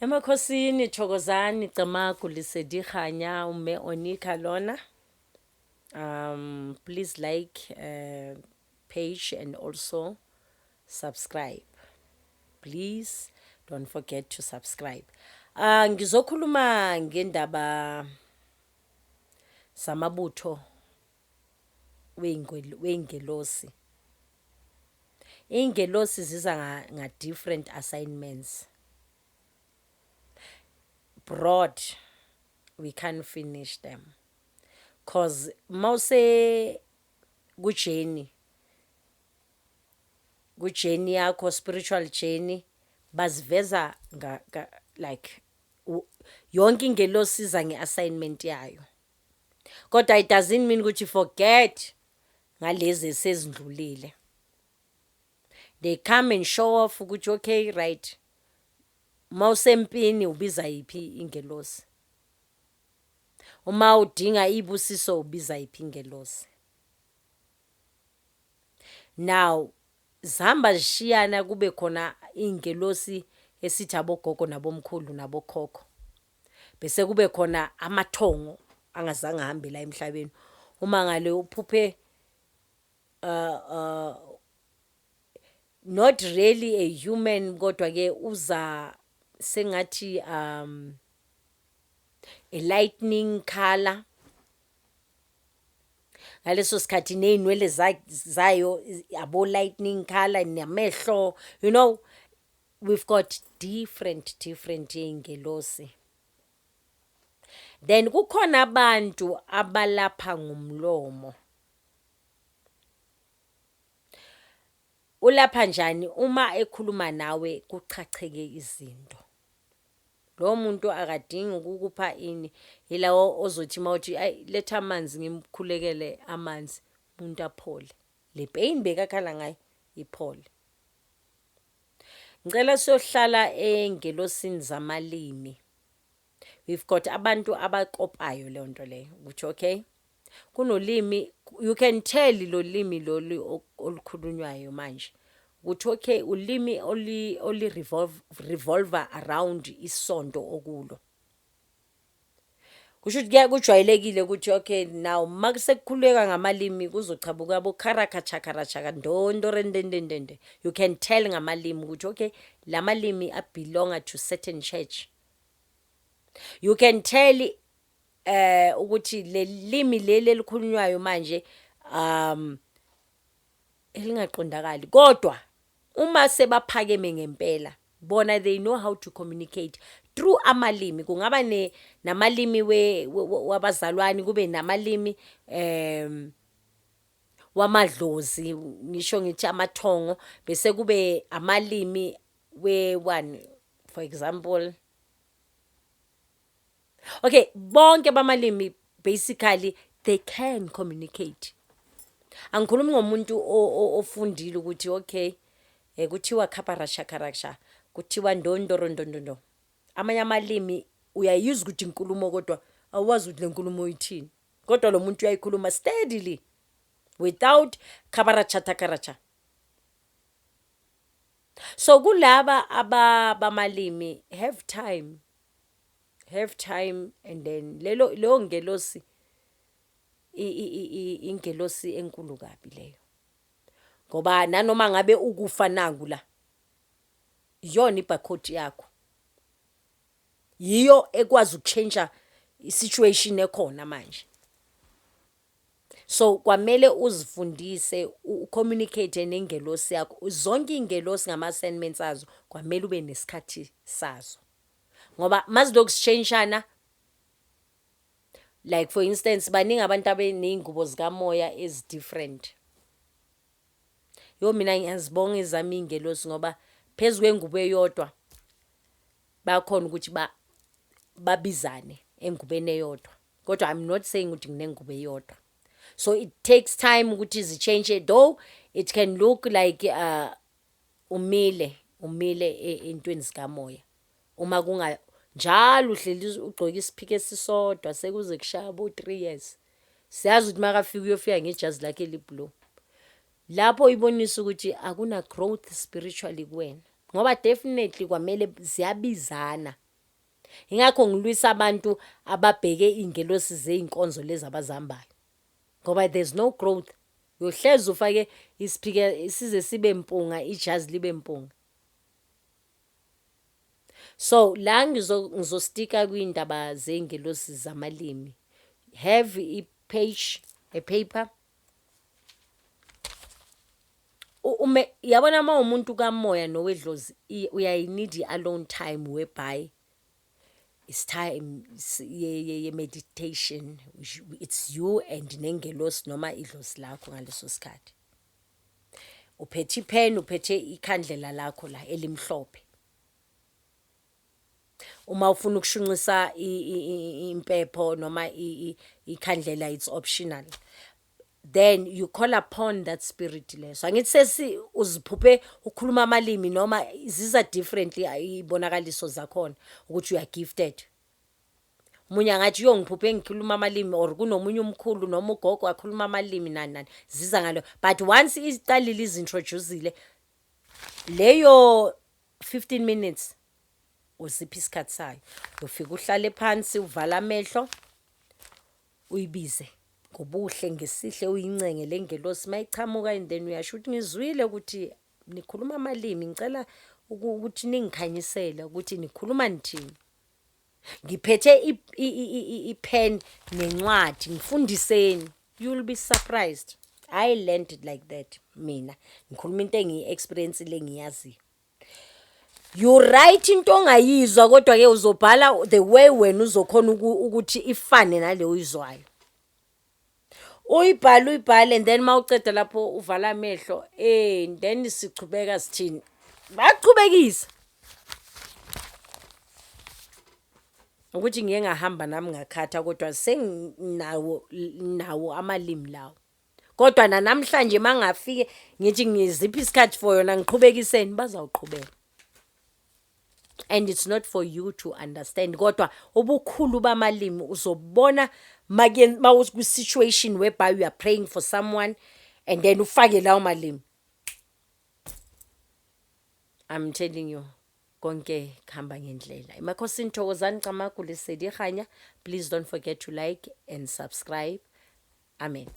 Emakhosini Thokozani Camagu Lesedi Kganya uMme Onica lona. Please like page and also subscribe. Please don't forget to subscribe. Ngizokhuluma ngendaba zamabutho wey'ngelosi. Iy'ngelosi ziza nga-different assignments. Broad, we can't finish them. 'Cause mawuse ku-journey, ku-journey yakho, spiritual journey, baziveza like yonke ingelosi iza nge-assignment yayo. Kodwa it doesn't mean ukuthi forget ngalezi esezindlulile. They come and show off ukuthi okay, right, mawusempini ubiza yiphi ingelosi? Uma udinga ibusiso ubiza yiphi ingelosi? Now zihamba zishiyana, kube khona iy'ngelosi esithi abogogo nabomkhulu nabokhokho. Bese kube khona amathongo angazange ahambe la emhlabeni. Uma ngale uphuphe not really a human, kodwa ke uza sengathi a lightning color, ngaleso sikhathi ney'nwele zayo abo lightning color, namehlo. We've got different different iy'ngelosi. Then kukhona abantu abalapha ngomlomo. Ulapha njani? Uma ekhuluma nawe kuchacheke izinto. Lowo muntu akadingi ukukupha ini, yilawo ozothi mawuthi, "Ayi, letha amanzi ngimkhulekele amanzi," umuntu aphole. Le pain bekakhala ngayo iphole. Ngicela siyohlala engelosini zamalimi. We've got abantu abakopayo leyo nto leyo ukuthi okay, kunolimi, you can tell lo limi lolu olukhulunywayo manje ukuthi okay, ulimi oli revolve around isonto okulo. Kusho ukuthi kujwayelekile ukuthi okay, now makusekukhuleka ngamalimi kuzochabuka abo kharaka chakara chaka ndondo rendendendende. You can tell ngamalimi ukuthi okay, lamalimi abelonga to certain church. You can tell ukuthi le limi leli elikhulunywayo manje elingaqondakali, kodwa uma sebaphakeme ngempela bona, they know how to communicate through amalimi. Kungaba ne namalimi wabazalwane, kube namalimi wamadlozi, ngisho ngithi amathongo, bese kube amalimi we one, for example. Okay, bonke bamalimi, basically they can communicate. Angikhulumi ngomuntu ofundile ukuthi okay, kuthiwa khaparasha, kuthiwa ndondorondondondo. Amanye amalimi uyayizwa ukuthi inkulumo, kodwa awazi ukuthi le nkulumo ithini, kodwa lo muntu uyayikhuluma steadily without khabarachatha. So kulaba abamalimi, have time, have time, and then lelo leyo ngelosi, ingelosi enkulu kabi leyo, ngoba nanoma ngabe ukufa nangu la, iyona ibhakhoti yakho, yiyo ekwazi ukutshentsha i-situation ekhona manje. So kwamele uzifundise ucommunicate nengelosi yakho. Zonke iy'ngelosi ngama-assignments azo, kwamele ube nesikhathi sazo, ngoba mazilokhu sishentshana. Like for instance, baningi abantu abeney'ngubo zikamoya ezi-different. Yo, mina ngiyazibonga ezami iy'ngelosi, ngoba phezu kwengubo eyodwa bayakhona ukuthi babizane engubeni eyodwa, kodwa I'm not saying ukuthi nginengubo eyodwa. So it takes time ukuthi zitshentshe, though it can look like umile umile entweni zikamoya. Uma kunga njalo uhleli ugcoke isiphiko esisodwa sekuze kushaya bo-3 years, siyazi ukuthi makafika uyofika ngejazi lakhe eli-blue. Lapho ibonisa ukuthi akuna growth spiritually kuwena, ngoba definitely kwamele ziyabizana. Ingakho ngilwisa abantu ababheke iy'ngelosi zey'nkonzo lezi abazihambayo. Ngoba there's no growth. Uyohlezi ufake isiphike size sibe mpunga ijazi libe mpunga. So la ngizostika kwindaba zey'ngelosi zamalimi. Have i-page, a paper. Ume yabona uma umuntu kamoya nowedlozi uyayi-need i-alone time whereby it's time ye-meditation. It's you and nengelosi noma idlozi lakho ngaleso sikhathi. Uphethe ipheni, uphethe ikhandlela lakho la elimhlophe. Uma ufuna ukushunqisa impepho noma ikhandlela it's optional. Then you call upon that spirit leso. Angithi sesi uziphuphe ukhuluma amalimi noma ziza differently ibonakaliso zakhona ukuthi you are gifted. Omunye angathi yo ngiphuphe ngikhuluma amalimi or kunomunye umkhulu noma ugogo akhuluma amalimi nani nani ziza ngalo but once iqalile izintroducile leyo 15 minutes uzipha isikhathi sayo ufika uhlale phansi uvala amehlo uyibize ngobuhle ngesihle uyincenge le ngelosi mayichamuka and then uyasho ukuthi ngizwile ukuthi nikhuluma amalimi ngicela ukuthi ningikhanyisele ukuthi nikhuluma nithini. Ngiphethe i-pen nencwadi ngifundiseni. You'll be surprised. I learned it like that mina. Ngikhuluma into engiyi-experience-ile engiyaziyo. You write into ongayizwa kodwa ke uzobhala the way wena uzokhona ukuthi ifane nale oyizwayo. Uyibhale uyibhale and then mawuceda lapho uvala amehlo eh then sichubeka sithini? Baqhubekisa. Ukuthi ngiye ngahamba nami ngakhatha kodwa senginawo nawo amalimi lawo. Kodwa nanamhlanje mangafike ngithi ngiziphi isikhathi for yona ngiqhubekiseni bazawuqhubeka. And it's not for you to understand kodwa ubukhulu bamalimi uzobona mawukwi-situation whereby you are praying for someone and then ufake lawo malimi. I'm telling you konke kuhamba ngendlela. Emakhosini thokozani Camagu Lesedi Kganya. Please don't forget to like and subscribe. Amen.